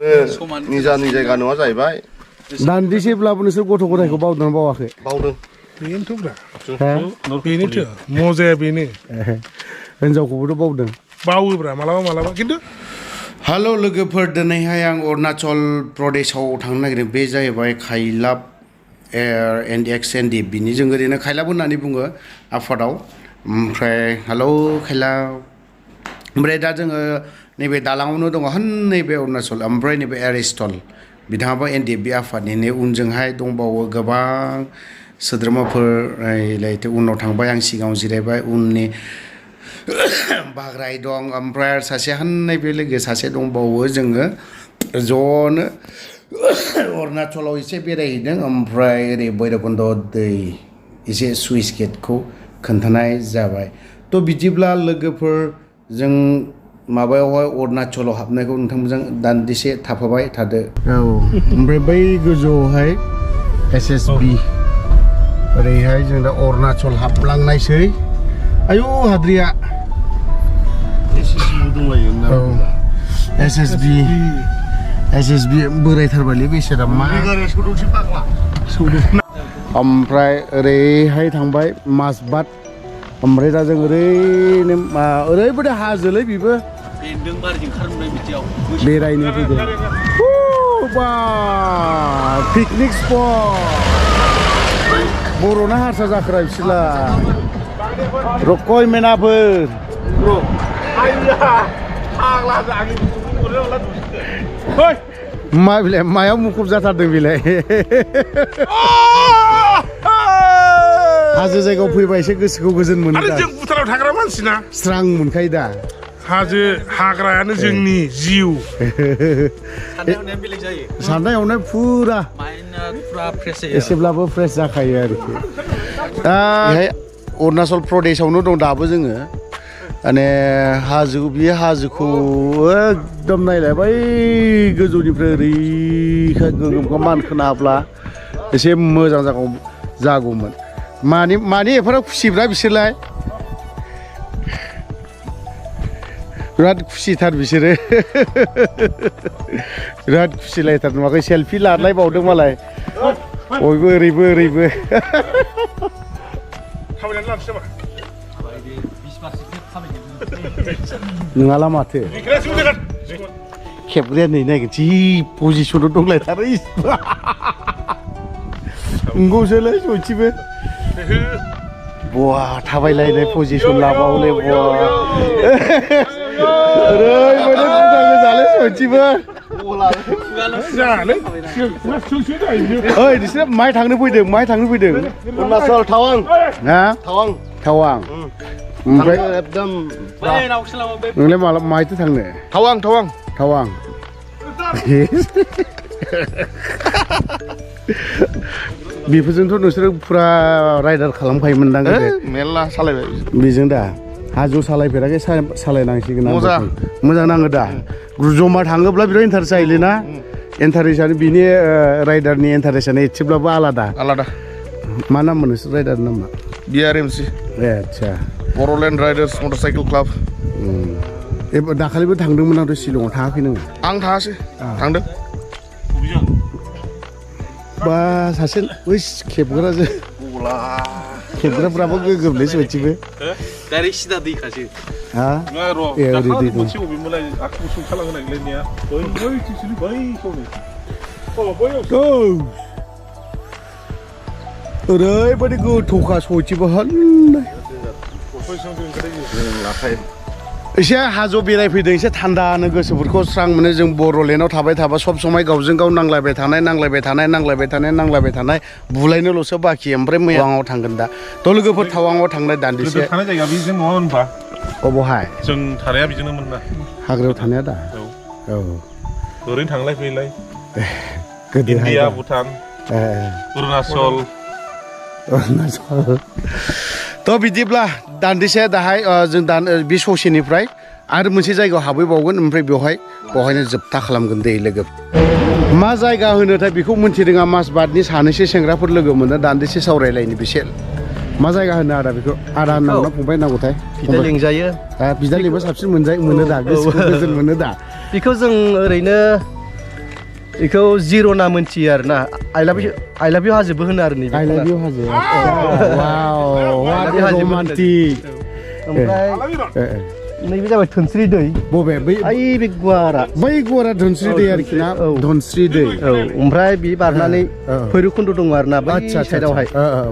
निजानि जायगा नङा जाहैबाय दान्दिसेब्लाबो नोंसोर गथ' गथायखौ बावदों बावाखै बावदों बेनोथ'ब्रा बेनोथ' मजाया बेनो हिनजावखौबोथ' बावदों बावोब्रा मालाबा मालाबा खिन्थु हेल' लोगोफोर दिनैहाय आं अरुणाचल प्रदेशआव थांनो नागिरदों बे जाहैबाय खाइलाब एनडि बिनि जों ओरैनो खाइलाब होननानै बुङो आफादाव ओमफ्राय हेल' खाइलाब ओमफ्राय दा जोङो नैबे दालाङावनो दङ नैबे अरुणाचल ओमफ्राय नैबे एरिस्टल बिथाङाबो एनडिएफबि आफादनिनो उनजोंहाय दंबावो गोबां सोद्रोमाफोर उनाव थांबाय आं सिगाङाव जिरायबाय उननि बाग्राय दं ओमफ्राय सासे नैबे लोगो सासे दंबावो जोङो ज'नो अरुणाचलाव एसे बेरायहैदों ओमफ्राय ओरै भैरबकुन्द दै एसे सुइस गेटखौ खोन्थानाय जाबाय थ' बिदिब्ला लोगोफोर जों माबायावहाय अरुणाचलाव हाबनायखौ नोंथांमोनजों दान्दिसे थाफाबाय थादो औ ओमफ्राय बै गोजौआवहाय एसएसबि ओरैहाय जों दा अरुणाचल हाबलांनायसै आयु हाद्रिया एसएसबि दंलायो औ एसएसबि बोरायथारबायलै बेसेरा मा ओमफ्राय ओरैहाय थांबाय मासबाद ओमफ्राय दा जों ओरैनो ओरैबायदि हाजोलै बेबो बेरायनो फैदों बा पिकनिक स्पट बर'ना हारसा जाखोरा बिसोरला रकय मेनाफोर मा बिलाय मायाव मुखुब जाथारदों बिलाय हाजो जायगायाव फैबा एसे गोसोखौ गोजोन मोनो आरो जों भुटानाव थाग्रा मानसिना स्रां मोनखायो दा हाजो हाग्रायानो जोंनि जिउ साननाय हनाय फुरा एसेब्लाबो फ्रेश जाखायो आरोखि बेहाय अरुणाचल प्रदेशआवनो दं दाबो जोङो माने हाजो बे हाजोखौ एकदम नायलाय बै गोजौनिफ्राय ओरैखाय गोगोमखौ मानखोनो हाब्ला एसे मोजां जागौमोन मानि एफाराब खुसिब्रा बिसोरलाय बिराद खुसिथार बिसोरो बिराद खुसिलायथार नुवाखै सेलफि लालायबावदों मालाय बयबो ओरैबो ओरैबो नङाला माथो खेबग्राया नै नायगोन जि पजिसनाव दंलायथारो नंगौसोलै सयथिबो बवा थाबायलायनाय पजिसन लाबावलै बवा ओरैबायदि बुंगा गोजालै सयथिबो ओइ नोंसोर माहाय थांनो फैदों अरुणाचल टावां ना टावां ओमफ्राय एकदम नोंलाय माला माहायथो थांनो टावां बेफोरजोंथ' नोंसोरो फुरा राइडार खालामखायोमोन दां मेरला सालायबाय बेजों दा हाजो सालायफेराखै सालायनांसिगोन मोजां नाङो दा जमा थाङोब्ला बिराद इन्टारेस्ट जायोलै ना इन्टारेस्टआनो बिनि राइडारनि इन्टारेस्टआनो एसेब्लाबो आलादा मा नाम मोनो राइडारनि नामा BRMC ए आदसा बर'लेण्ड राइडार्स मटरसाइकेल क्लाब दाखालिबो थांदोंमोन आंथ' शिलंआव थाङाखै नोङो आं थाङासै थांदों बा सासे बै खेबग्राफ्राबो गोगोमलै सयथिबो डाइरेक्ट सिदा दैखासो हा ओरै मोनसे बबेमोनलाय आखु सुंखालांनो नागिरलायनाया ओरैबायदि गोथौखा सयथिबो एसे हाजो बेरायफैदों एसे थान्दानो गोसोफोरखौ स्रां मोनो जों बर'लेण्डआव थाबाय थाबा सब समाय गावजों गाव नांलायबाय थानाय बुलायनोल'सो बाखि ओमफ्राय मैयाङाव थांगोन दा थ' लोगोफोर टावाङाव थांनाय दान्दिसे थानाय जायगा बेजों नङा होनबा अबहाय जों थानाया बिजोंनोमोन ना हाग्रायाव थानाया दा औ ओरैनो थांलाय फैलाय गोदो इन्डिया भुटान अरुणाचल थ' बिदिब्ला दान्दिसे दाहाय जों बे ससेनिफ्राय आरो मोनसे जायगायाव हाबहैबावगोन ओमफ्राय बेवहायनो जोबथा खालामगोन दै लोगो मा जायगा होनोथाय बेखौ मिन्थिरोङा मासबादनि सानैसो सेंग्राफोर लोगो मोनो दान्दिसे सावरायलायनो बिसोर मा जायगा होनो आदा बेखौ आदा होननांगौ ना फंबाय नांगौथाय बिदा लिंजायो बिदा लिंबा साबसिन मोनो दा गोसोखौ गोजोन मोनो दा बेखौ जों ओरैनो बेखौ जिर' ना मोनथियो आरो ना I love you हाजोबो होनो आरो नैबे I love you हाजो वाव what a romantic ओमफ्राय नैबे जाबाय धोनस्रि दै बबे बै बे गुवारा धोनस्रि दै आरोखि ना धोनस्रि दै औ ओमफ्राय बि बारनानै भैरबकुन्द दङ आरो ना बै साइडआवहाय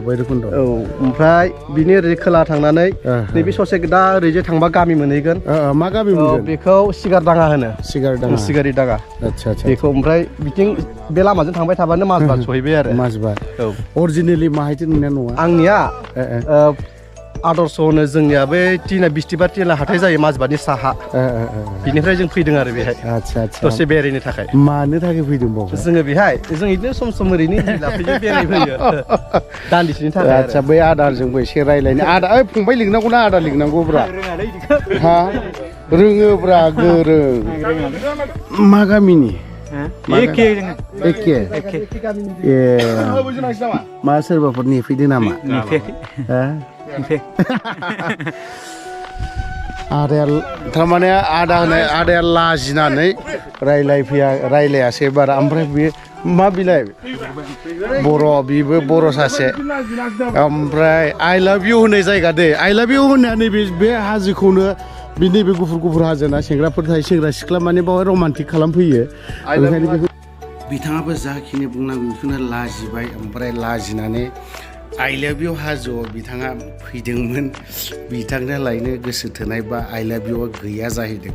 भैरबकुन्द औ ओमफ्राय बिनि ओरै खोला थांनानै नैबे ससे दा ओरैजे थांबा गामि मोनहैगोन मा गामि मोनगोन बेखौ सिगारदाङा होनो सिगारिदाङा आच्छा आच्छा बेखौ ओमफ्राय बिथिं बे लामाजों थांबाय थाबानो माजबाद सहैबाय आरो माजबाद औ अरिजिनेलि माहायथो नोंना नङा आंनिया आदर्श होनो जोंनिया बै टिना बिस्थिबार टिना हाथाय जायो माजबादनि साहा बिनिफ्राय जों फैदों आरो बेहाय आच्छा आच्छा दसे बेरायनो थाखाय मानो थाखाय फैदों बाव जोङो बेहाय जों इदिनो सम ओरैनो लाफैयो बेरायफैयो दान्दिसेनि थाखाय आच्छा बै आदारजोंबो एसे रायलायनो आदा ओइ फंबाय लिंनांगौ ना आदा लिंनांगौब्रा हा रोङोब्रा गोरों मा गामिनि एखे ए मा सोरबाफोर नेफैदो नामा आदाया थारमाने आदाया लाजिनानै रायलायासै बारा ओमफ्राय बे मा बिलाय बिबो बर' सासे ओमफ्राय I love you होननाय जायगा दै I love you होननाया नैबे बे हाजोखौनो बे नैबे गुफुर हाजोना सेंग्राफोर थायो सेंग्रा सिख्ला माने बावहाय रमान्टिक खालामफैयो ओंखायनो बेखौ बिथाङाबो जाखिनि बुंनांगौ बेखौनो लाजिबाय ओमफ्राय लाजिनानै I love you हाजोआव बिथाङा फैदोंमोन बिथांनो लायनो गोसो थोनाय बा I love you गैया जाहैदों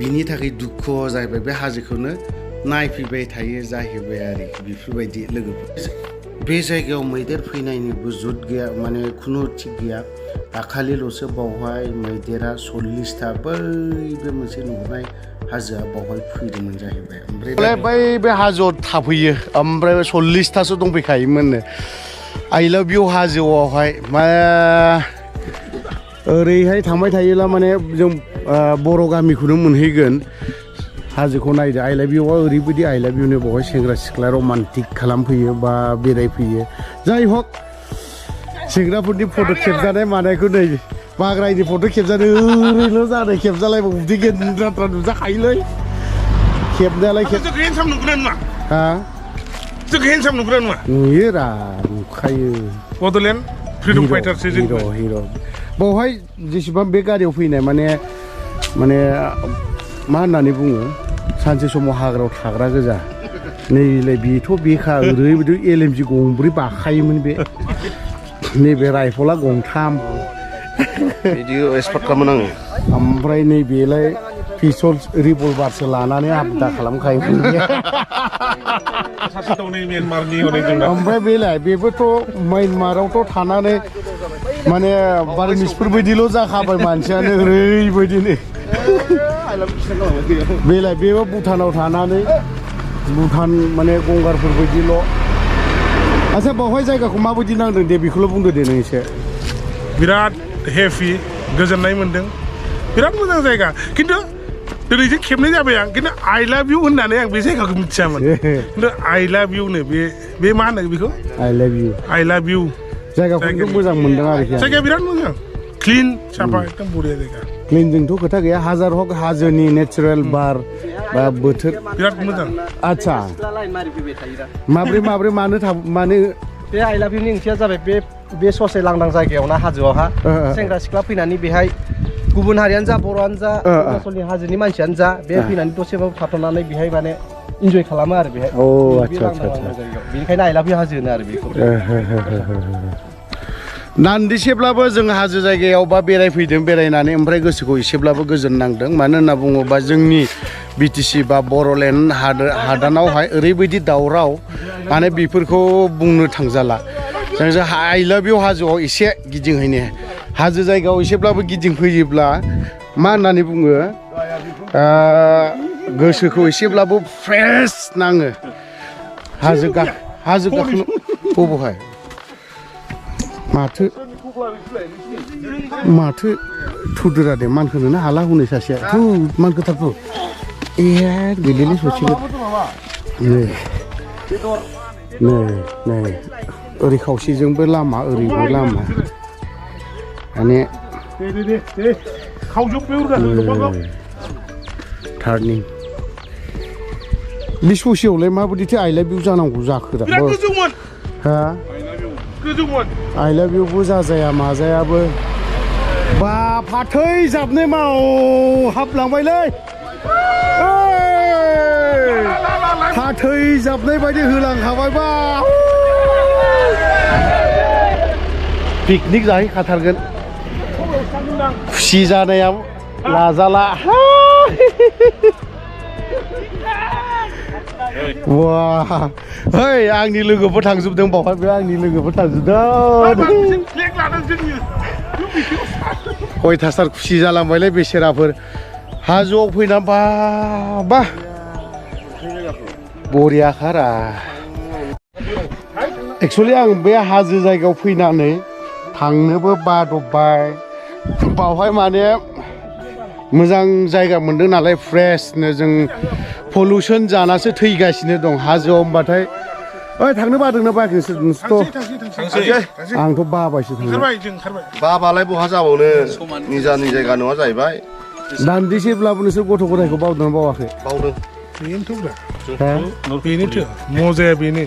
बिनि थाखाय दुखुआव जाहैबाय बे हाजोखौनो नायफैबाय थायो जाहैबाय आरोखि बेफोरबायदि लोगोफोर बे जायगायाव मैदेर फैनायनिबो जुद गैया माने खुनु थिग गैया दाखालिल'सो बावहाय मैदेरा 40टा बै बे मोनसे नुहुरनाय हाजोआ बावहाय फैदोंमोन जाहैबाय ओमफ्राय बे हाजोआव थाफैयो ओमफ्राय 40टासो दंफैखायोमोननो I love you हाजोआवहाय मा ओरैहाय थांबाय थायोब्ला माने जों बर' गामिखौनो मोनहैगोन हाजोखौ नायदो I love you ओरैबायदि I love you नो बावहाय सेंग्रा सिख्ला रमान्टिक खालामफैयो बा बेरायफैयो जाय हक सेंग्राफोरनि फट' खेबजानाय मानायखौ नै बाग्रायनि फट' खेबजानो ओरैल' जानाय खेबजालायबो उदै गेन्द्रा नुजाखायोलै खेबनायालाय हा जोंखौ हेन्डसाम नुग्रा नङा नुयोरा नुखायो बड'लेण्ड फ्रिडम फाइटारसो जों हिर' बावहाय जेसेबां बे गारियाव फैनाय माने मा होननानै बुङो सानसे समाव हाग्रायाव थाग्रा गोजा नैलाय बेथ' बेखा ओरैबायदि LMG गंब्रै बाखायोमोन बे नैबे राइफला गंथाम बिदि एक्सपार्ट खालामोन आङो ओमफ्राय नैबेलाय पिस्तल रिभलभारसो लानानै आबदा खालामखायोमोन ओमफ्राय बेलाय बेबोथ' म्यानमारावथ' थानानै माने बार्मिसफोर बायदिल' जाखाबाय मानसियानो ओरैबायदिनो बेलाय बेबो भुटानाव थानानै भुटान माने गंगारफोर बायदिल' आच्छा बावहाय जायगाखौ माबायदि नांदों दे बेखौल' बुंदो दे नों एसे बिराद हेपि गोजोननाय मोन्दों बिराद मोजां जायगा खिन्थु दिनैजों खेबनै जाबाय आं खिन्थु I love you होननानै आं बे जायगाखौ मिथियामोन खिन्थु I love you नो बे मा होनो बेखौ I love you जायगाखौ मोजां मोनदों आरोखि जायगाया बिराद मोजां क्लिन साफा एकदम बरिया जायगा क्लिनजोंथ' खोथा गैया हाजार हक हाजोनि नेचारेल बार बा बोथोर बिराद मोजां आच्छा माब्रै मानो बे I love you नि ओंथिया जाबाय बे ससे लांदां जायगायाव ना हाजोआवहा सेंग्रा सिख्ला फैनानै बेहाय गुबुन हारियानो जा बर'आनो जा अरुणाचलनि हाजोनि मानसियानो जा बे फैनानै दसेबाबो थाथ'नानै बेहाय माने इन्जय खालामो आरो बेहाय बेनिखायनो I love you हाजो होनो आरो बेखौ दान्दिसेब्लाबो जों हाजो जायगायाव बा बेरायफैदों बेरायनानै ओमफ्राय गोसोखौ एसेब्लाबो गोजोन नांदों मानो होनना बुङोबा जोंनि BTC बा बर'लेण्ड हादानावहाय ओरैबायदि दावराव माने बेफोरखौ बुंनो थांजाला जों I love you हाजोआव एसे गिदिंहैनो हाजो जायगायाव एसेब्लाबो गिदिंफैयोब्ला मा होननानै बुङो गोसोखौ एसेब्लाबो फ्रेश नाङो हाजो गाखोनो बबेहाय माथो थुदोरा दे मानखोनो हाला हनै सासेया थु मानखोथारथ' गैलेलै ससेबो नै ओरै खावसेजोंबो लामा ओरैबो लामा माने टार्निं बे ससेयावलाय माबायदिथो आइ लाभ इउ जानांगौ जाखो दा बिराद गोजौमोन हा गोजौमोन आइ लाभ इउबो जाजाया माजायाबो बा फाथै जाबनाय माव हाबलांबायलै फाथै जाबनाय बायदि होलांखाबाय बा पिकनिक जाहैखाथारगोन खुसि जानाया लाजाला वाह hey आंनि लोगोफोर थांजोबदों बावहाय बे आंनि लोगोफोर थांजोबदों खयथासार खुसि जालांबायलै बेसेराफोर हाजोआव फैना बा बरियाखारा एक्चुअली आं बे हाजो जायगायाव फैनानै थांनोबो बादबबाय बावहाय माने मोजां जायगा मोनदों नालाय फ्रेशनो जों पल्युसन जानासो थैगासिनो दं हाजोआव होनबाथाय ओइ थांनो बादोंना बायाखै नोंसोर आंथ' बाबायसो थांनो बाबालाय बहा जाबावनो निजानि जायगा नङा जाहैबाय दान्दिसेब्लाबो नोंसोर गथ' गथायखौ बावदोंना बावाखै बावदों बेनोथ' मजाया बेनो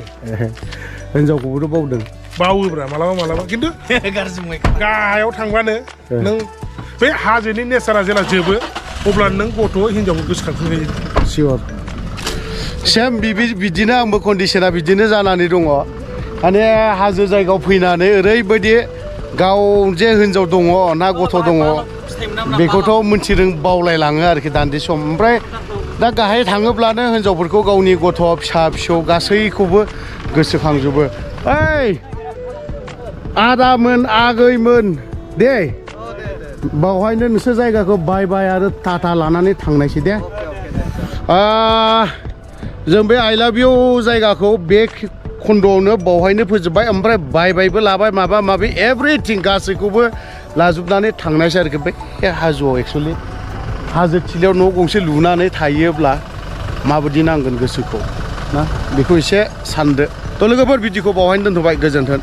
हिनजावखौबोथ' बावदों बावोब्रा मालाबा मालाबा खिन्थु गाहायाव थांबानो नों बे हाजोनि नेचारा जेला जोबो अब्ला नों गथ' हिनजावखौ गोसोखांफिनखायो सियर सेम बिदिनो आंबो कन्डिसना बिदिनो जानानै दङ माने हाजो जायगायाव फैनानै ओरैबायदि गाव जे हिनजाव दङ ना गथ' दङ बेखौथ' मिथिदों बावलायलाङो आरोखि दान्दि सम ओमफ्राय दा गाहाय थाङोब्लानो हिनजावफोरखौ गावनि गथ' फिसा फिसौ गासैखौबो गोसोखांजोबो ओइ आदामोन आगैमोन दे बावहायनो नोंसोर जायगाखौ बाय बाय आरो टाटा लानानै थांनायसै दे जों बे आइ लाभ इउ जायगाखौ बे खन्द'आवनो बावहायनो फोजोबबाय ओमफ्राय बाय बायबो लाबाय माबा माबि एभ्रिथिं गासैखौबो लाजोबनानै थांनायसै आरोखि बे हाजोआव एक्सुवेलि हाजो थिलियाव न' गंसे लुनानै थायोब्ला माबायदि नांगोन गोसोखौ ना बेखौ एसे सानदो थ' लोगोफोर भिडिअखौ बावहायनो दोनथ'बाय गोजोन्थों